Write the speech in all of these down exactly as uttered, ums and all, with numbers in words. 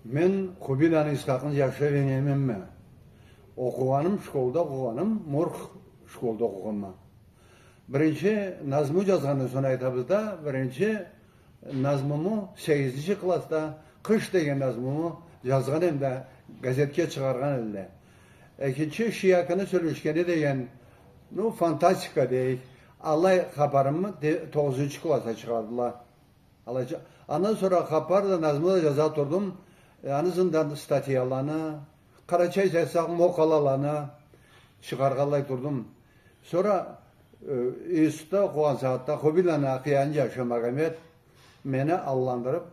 Мен Хубийланы Исхакъны джашы Вениаминме. Окъугъаным, школда окъугъаным, Морг школда окъугъанма. Биринчи назму джазгъандан сонг айтабыз да, биринчи назмуму сегизинчи классда «Къыш» деген назмуму джазгъан эм да, газетге чыгъаргъан элле. Экинчи «Шиякыны сёлешгени» деген, ну, фантастика дейик, аллай хапарымы де-, тогъузунчу классда чыгъардыла. Алайча, андан сора хапар да, назму да джаза турдум. Э, аны ызындан статьяланы, къарачайча айтсакъ, макъалаланы чыгъаргъанлай турдум. Сора, э, институтда окъугъан сагъатда Хубийланы Акъыяны джашы Магомет мени алландырыб,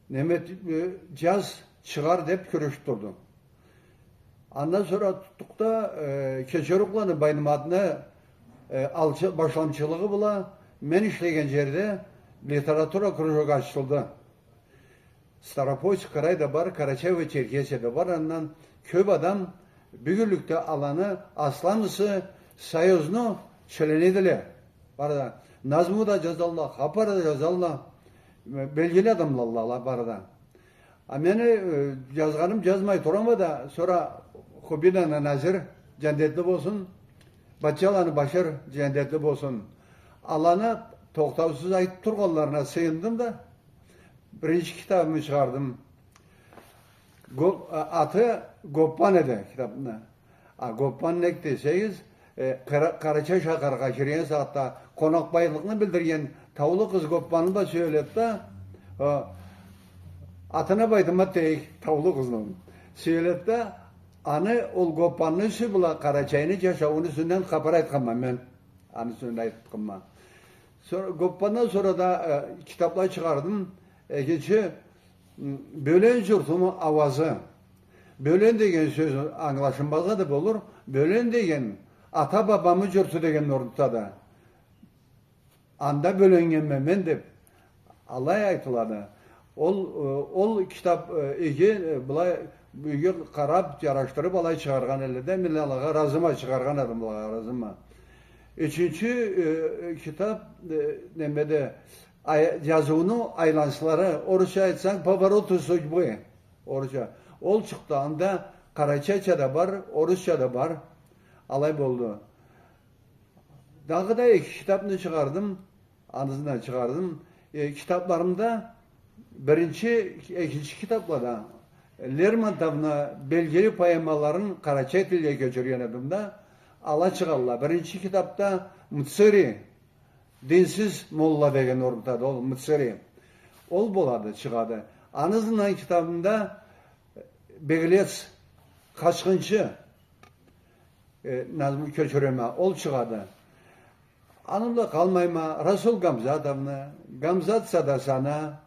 неме, э, джаз, чыгъар деб кюрешиб турду. Андан сора тутдукъ да, э, Кечерукланы Байныматны, э, алчы-, башламчылыгъы бла мен ишлеген джерде литература кружогу ачылды. Ставропольский крайда бар, Карачаево-Черкесияда бар, андан кёб адам бюгюнлюкде аланы асламысы союзну члени эдиле. Бары да назму да джазалла, хапар да джазалла, белгили адамлалла бары да. А мени, э, джазгъаным джазмай турама да, сора Хубийланы Назир, джандетли болсун, Батчаланы Башир, джандетли болсун, аланы тохтаусуз айтыб тургъанларына сыйындым да, биринчи китабымы чыгъардым. Го-, а, аты «Гоппан» эди китабны. А, Гоппан нек десегиз, э, Къара-, Къарачай шахаргъа кирген сагъатда къонакъбайлыкъны билдирген таулу къыз Гоппанны бла сюеледи да, э, атына Байтымат дейик, таулу къызны. Сюеледи да, аны, ол Гоппанны юсю бла Къарачайны джашаууну юсюнден хапар айтханма мен. Аны юсюнден айтханма. Сора, Гоппандан сора да, э, китабла чыгъардым. Экинчи, м, «Бёлен джуртуму ауазы». Бёлен деген сёз ангылашынмазгъа да болур. Бёлен деген ата-бабамы джурту деген орнундады. Анда бёленнгенме мен деб, алай айтылады. Ол, э, ол китаб, э, иги, э, былай, иги къараб, джарашдырыб, алай чыгъаргъан элле да, мен алагъа разыма, чыгъаргъан адамлагъа разыма. Ючюнчю, э, китаб, э, немеде, ай-, джазыуну айланчлары, орусча айтсанг, «Повороты судьбы», орусча. Ол чыкъды, анда къарачайча да бар, орусча да бар. Алай болду. Дагъыда эки китабны чыгъардым, аны ызындан чыгъардым. Э, китабларымда биринчи, экинчи китаблада Лермонтовну белгили поэмаларын къарачай тилге кёчюрген эдим да, ала чыгъалла. Биринчи китабда «Мцыри», «Динсиз молла» деген орнундады ол, «Мцыри». Ол болады, чыгъады. Аны ызындан китабымда «Беглец», «Къачхынчы», э, назму кёчюреме, ол чыгъады. Аны бла къалмайма, Расул Гамзатовну, Гамзат Садасаны,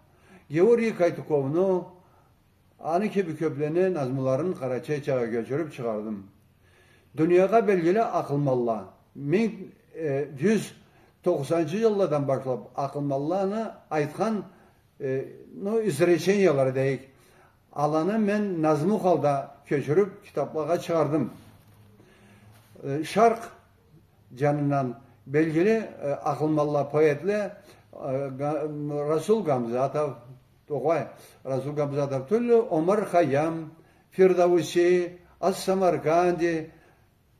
Георгий Кайтуковну, аны кибик кёблени назмуларын къарачайчагъа кёчюрюб чыгъардым. Дуниягъа белгили акъылманла, минг, э, джюз токъсанынчы джылладан башлаб акъылманланы айтхан, э, ну, изречениялары дейик, аланы мен назму халда кёчюрюб китаблагъа чыгъардым. Э, Шаркъ джанындан белгили, э, акъылманла, поэтле, э, Га-, Расул Гамзатов, огъай, Расул Гамзатов тюллю, Омар Хайям, Фирдауси, Ас-Самарканди,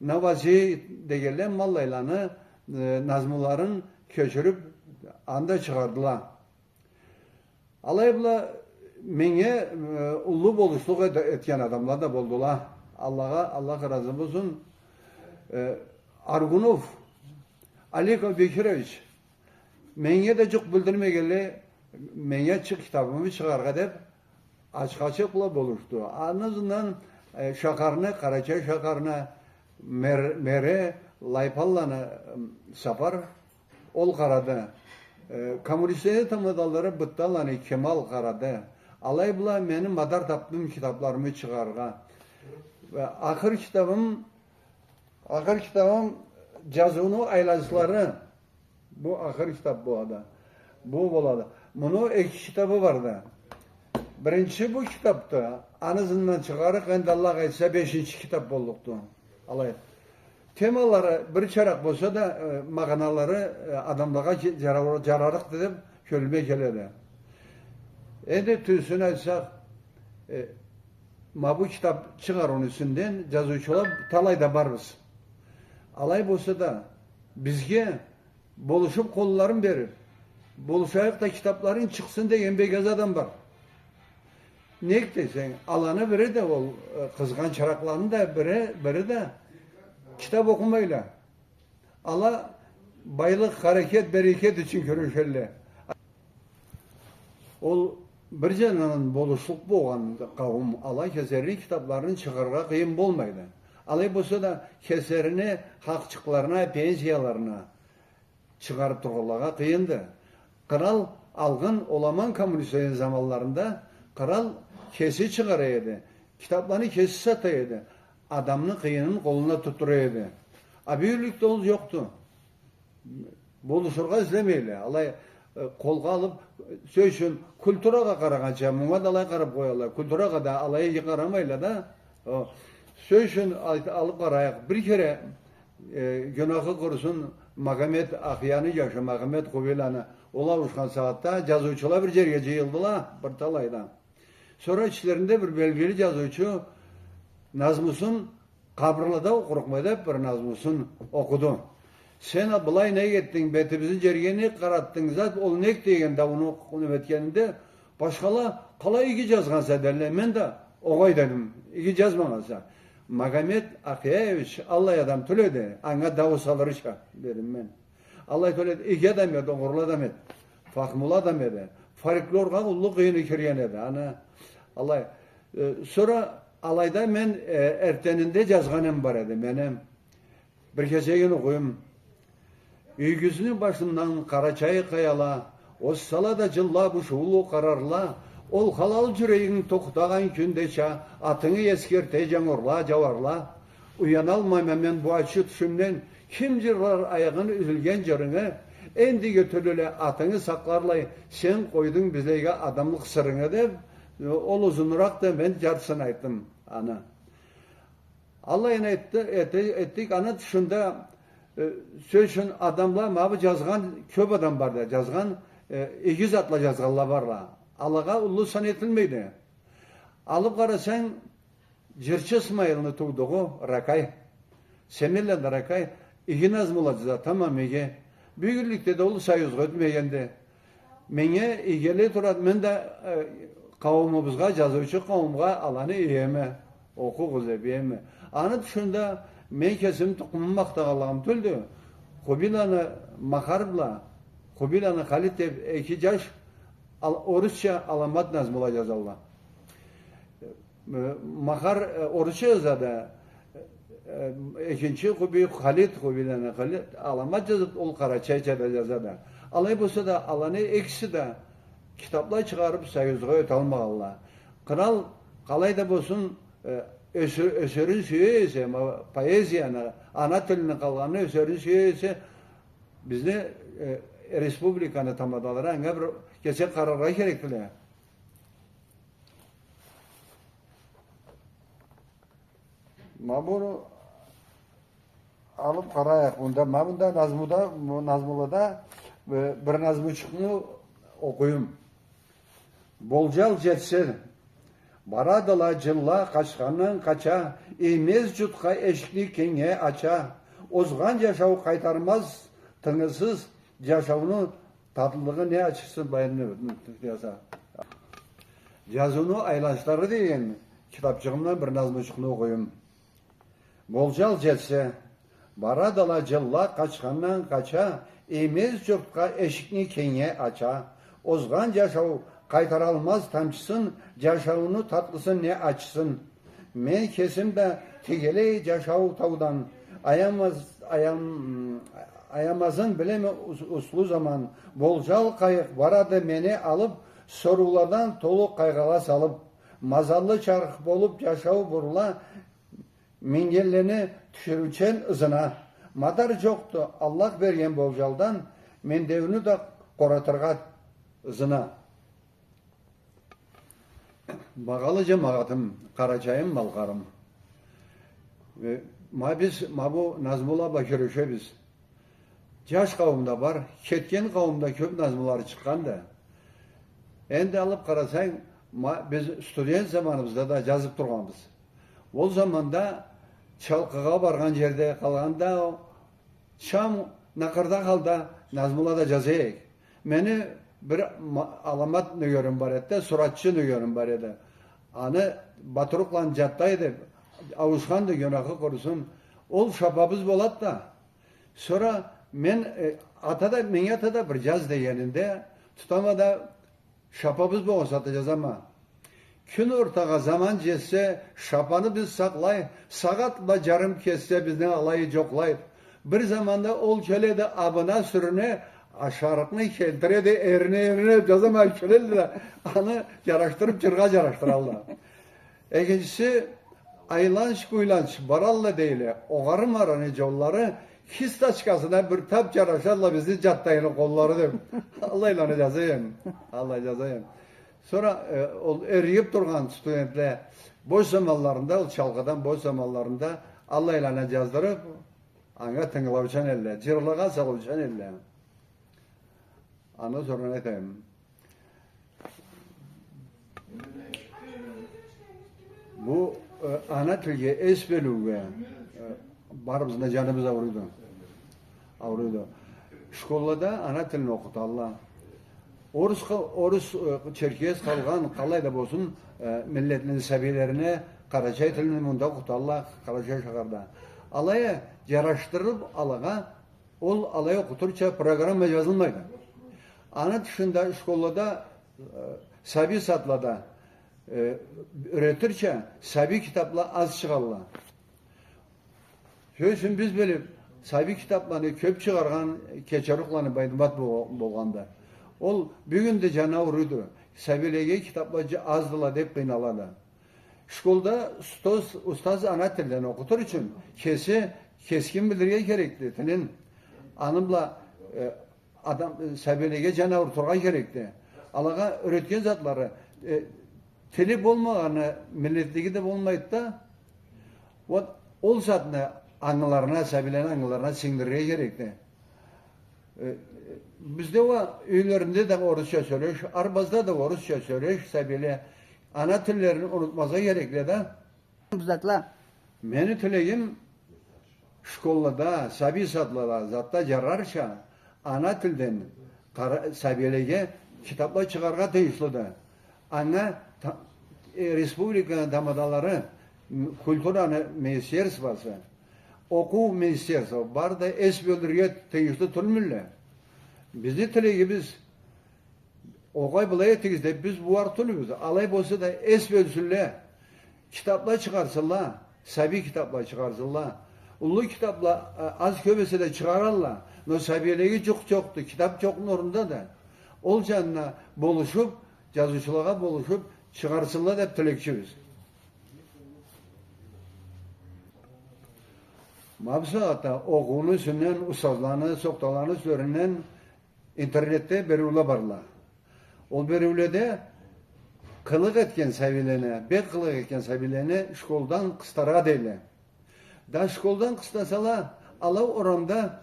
Навази дегенле ма аллайланы, э, назмуларын кёчюрюб, анда чыгъардыла. Алай бла меннге, э, уллу болушлукъ эт-, этген адамла да болдула. Аллахха, Аллах разы болсун. Э, Аргунов Алик Бекирович, меннге да джукъ билдирмегенлей, меннге чы-, китабымы чыгъаргъа деб, ачха-ачыкъ бла болушду. Аны ызындан, э, шахарны, Къарачай шахарны мэр-, мэри Лайпанланы, м, Сапар, ол къарады. Э, коммунистлени тамадалары Быттанланы Кемал къарады. Алай бла мени мадар табдым китабларымы чыгъаргъа. Э, ахыр китабым, ахыр китабым «Джазыуну айланчлары». Бу ахыр китаб болады. Бу болады. Муну эки китабы барды. Биринчи бу китабды, аны ызындан чыгъарыкъ, энди Аллах айтса, бешинчи китаб боллукъду. Алай. Темалары бирчаракъ болса да, э, магъаналары, э, адамлагъа ке-, джарар-, джарарыкъды деб кёлюме келеди. Энди тюзюн айтсакъ, Э, ма бу китап чыгъарыуну юсюнден джазыучула талай да барбыз. Алай болса да, бизге болушуб къолларын бериб, болушайыкъ да китапларынг чыкъсын деген бек аз адам бар. Нек десенг, аланы бири да ол, э, къызгъан чыракъланы да бири, бири да китап окъумайла. Ала байлыкъ, харакет, берекет ючюн кюрешелле. Ол бир джанындан болушлукъ болгъан къауум, ала кеслерини китапларын чыгъаргъа къыйын болмайды. Алай болса да, кеслерини хакъчыкъларына, пенсияларына чыгъарыб тургъанлагъа къыйынды. Кърал алгъын, ол аман коммунистлени заманларында кърал кеси чыгъара эди, китапланы кеси сата эди, адамны къыйынын къолуна тутдура эди. А бюгюнлюкде ол джокъду. Болушургъа излемейле. Алай, э, къолгъа алыб, сёз ючюн, культурагъа къарагъанча, мунга да алай къараб къояла. Культурагъа да алай иги къарамайла да. О, сёз ючюн, айт-, алыб къарайыкъ. Бир кере, э, гюнахы къурусун, Магомет Ахъяны джашы, Магомет Хубийланы, ол ауушхан сагъатда джазыучула бир джерге джыйылдыла, бир талайда. Сора ичлеринде бир белгили джазыучу назмусун «Къабырлада окъурукъма» деб бир назмусун окъуду. «Сен а былай нек этдинг, бетибизни джерге нек къаратдынг, зат, ол нек?» деген да, аны неме этгенинде, башхала: «Къалай иги джазгъанса», дедиле, мен да: «Огъай, — дедим, — иги джазмагъанса». «Магомет Ахъяевич аллай адам тюл эди, анга дау салырча», дедим мен. Аллай тюл эди, иги адам эди, огъурлу адам эди. Фахмулу адам эди. Фольклоргъа уллу къыйыны кирген эди. Аны, аллай, э, сора алайда мен, э, эртденинде джазгъаным бар эди. Мени бир кесегин окъуюм. Юйюгюзню башындан Къарачай къаяла, озсала да джылла, бушуулу къарарла, ол халал джюрегинг тохтагъан кюндеча, атынгы эсгерте джангурла, джауарла. Уяналмайма мен бу ачы тюшюмден, ким джырлар аягъын юзюлген джырынгы? Эндиги тюрлюле атынгы сакъларлай, сен къойдунг бизлеге адамлыкъ сырынгы, деб, ол узунуракъды, мен джартысын айтдым аны. Аллайын айтды, эте-, этдик, аны тышында, э, сёз ючюн, адамла, ма бу джазгъан, кёб адам бар да, джазгъан, э, иги затла джазгъанла барла. Алагъа уллу сан этилмейди. Алыб къарасанг, Джырчы Исмайылны туудугъу Ракай. Семенланы Ракай. Иги назмула джаза, тамам иги. Бюгюнлюкде да ол Союзгъа ётмегенди. Меннге иги геле турады, мен да, э, къауумубузгъа, джазыучу къауумгъа аланы иеме, окъугъуз деб иеме. Аны тышында мен кесим тукъумуму махтагъанлыгъым тюлдю. Хубийланы Махар бла Хубийланы Халит деб эки джаш ал-, орусча аламат назмула джазалла. Э, Махар, э, орусча джазады, э, экинчи Хубий, Халит, Хубийланы Халит аламат джазады, ол къарачайча да джазады. Алай болса да, аланы экиси да китабла чыгъарыб, Союзгъа ёталмагъанла. Кърал, къалай да болсун, э, ёсю-, ёсерин сюе эсе, ма-, поэзияны, ана тилини къалгъанын ёсерин сюе эсе, бизни, э, республиканы тамадалары анга бир кесек къараргъа керекдиле. Ма буну алыб къарайыкъ. Мында, ма мында назмуда, назмулада, э, бир назмучукъну окъуюм. Болджал джетсе, барадыла джылла, къачхандан къача, иймез джуртха эшикни кенге ача. Озгъан джашау къайтармаз тынгысыз джашауну татлылыгъы не ачысын баянны. Джазыуну айланышлары деген китабчыгъымдан бир назмучукъну окъуюм. Болджал джетсе, барадыла джылла, къачхандан къача, иймез джуртха эшикни кенге ача. Озгъан джашау къайтаралмаз тамчысын, джашауну татлысын не ачысын. Мен кесим да тигелей джашау таудан, аямаз-, аям-, аямазын билеме ус-, услу заман. Болджал къайыкъ барады мени алыб, сорууладан толу къайгъыла салыб. Мазаллы чарх болуб джашау бурула, мингенлени тюшюрюучен ызына. Мадар джокъду Аллах берген болджалдан, мендеуню да къоратыргъа ызына. Багъалы джамагъатым, Къарачайым, Малкъарым. Э, ма биз, ма бу назмула бла кюрешебиз. Джаш къауум да бар, кетген къауумда кёб назмулары чыкъгъанды. Энди алыб къарасанг, Ма-, биз студент заманыбызда да джазыб тургъанбыз. Ол заманда чалкъыгъа баргъан джерде къалгъанда, чам накъырда халда назмула да джаза эдик. Мени бир ма-, аламат нёгерим бар эди да, суратчы нёгерим бар эди. Аны батырлыкъ бла джатда эди, ауушханды, гюнахы къурусун. Ол шапабыз болады да. Сора мен, э, ата да, меннге ата да бир джаз дегенинде, тутама да, шапабыз болгъан сагъатда джазама. Кюн ортагъа заман джетсе, шапаны биз сакълайыкъ, сагъат бла джарым кетсе, бизни алай джокълайыкъ. Бир заманда ол келеди абына, сюрюне, ашарыкъны келтиреди эрине, эрине, джазама, келелле да, аны джарашдырыб, джыргъа джарашдыралла. Экинчиси, айланч-буйланч баралла дейле, огъары-марыны джоллары, кисточкасына бир таб джарашалла бизни джатдагъыны къоллары деб. Аллайланы джаза эдим, аллай джаза эдим. Сора, э, ол эрийиб тургъан студентле бош заманларында, ол чалкъыдан бош заманларында аллайланы джаздырыб, анга тынгылаучан элле, джырлагъа салыучан элле. Андан сора не айтайым? Бу, э, ана тилге эс бёлюуге, э, барыбызны да джаныбыз ауруйду. Ауруйду. Школлада ана тилни окъуталла. Орус къа-, орус, э, черкес, къалгъан, къалай да болсун, э, миллетни сабийлерине къарачай тилни мында окъуталла, Къарачай шахарда. Алай а джарашдырыб алагъа Ол алай окъутурча программа джазылмайды. Аны тышында школлада, э, сабий садлада, э, юретирча сабий китабла аз чыгъалла. Сёз ючюн, биз билиб, сабий китабланы кёб чыгъаргъан Кечерукъланы Байдымат бол-, болгъанды. Ол бюгюн да джаны ауруйду. Сабийлеге китабла дж-, аздыла деб къыйналады. Школда устаз, устаз ана тилден окъутур ючюн кеси кескин билирге керекди тилин. Аны бла, э, адам, э, сабийлеге джан аурутургъа керекди. Алагъа юретген затлары, э, тили болмагъаны миллетлиги да болмайды да. Вот, ол затны ангыларына, сабийлени ангыларына сингдирирге керекди. Э, бизде уа юйлеринде да орусча сёлеш, арбазда да орусча сёлеш, сабийле ана тиллерин унутмазгъа керекле да. Бу затла. Мени тилегим, школлада, сабий садлада, затда джарарча, ана тилден къара-, сабийлеге китабла чыгъаргъа тийишлиди. Анга та-, э, республиканы тамадалары, м, культураны министерствосы, окъуу министерствосы бары да эс бёлдюрюрге тийишли тюлмюлле. Бизни тилегибиз, огъай, былай этигиз деб биз бууар тюлбюз. Алай болса да эс бёлсюнле, китабла чыгъарсынла, сабий китабла чыгъарсынла. Уллу китабла, а, аз-кёб эсе да чыгъаралла, но сабийлеге джукъ джокъду, китаб джокъну орнунда да. Ол джанына болушуб, джазыучулагъа болушуб чыгъарсынла деб тилекчибиз. Ма бусагъатда окъууну юсюнден, устазланы, сохталаны юслеринден интернетде бериуле барла. Ол бериуледе къылыкъ этген сабийлени, бек къылыкъ этген сабийлени школдан къыстаргъа дейле. Да школдан къыстасала, ала орамда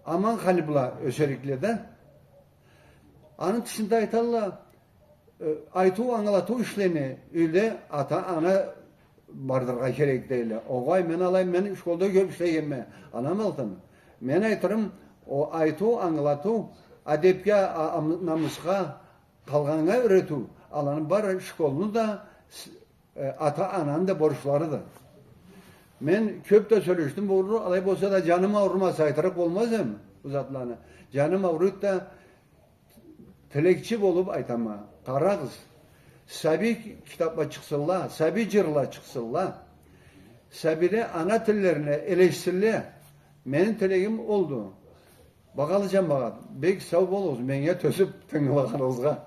аман халы бла ёсерикле да. Аны тышында айталла, э, айтыу, ангылатыу ишлени юйде ата-ана бардыргъа керек дейле. Огъай, мен алай, мен школда кёб ишлегенме, анам алтын. Мен айтырым, ол айтыу, ангылатыу, адебге, а-, ам-, намысха, къалгъаннга юретиу, аланы бары школну да, с-, э, ата-ананы да борчларыды. Мен кёб да сёлешдим, болур, алай болса да, джаным аурумаса, айтырыкъ болмаз эдим бу затланы. Джаным ауруйду да, тилекчи болуб айтама, къарагъыз, сабий китабла чыкъсынла, сабий джырла чыкъсынла, сабийле ана тиллерине элешсинле. Мени тилегим олду. Багъалы джамагъат, бек сау болугъуз меннге тёзюб тынгылагъаныгъызгъа.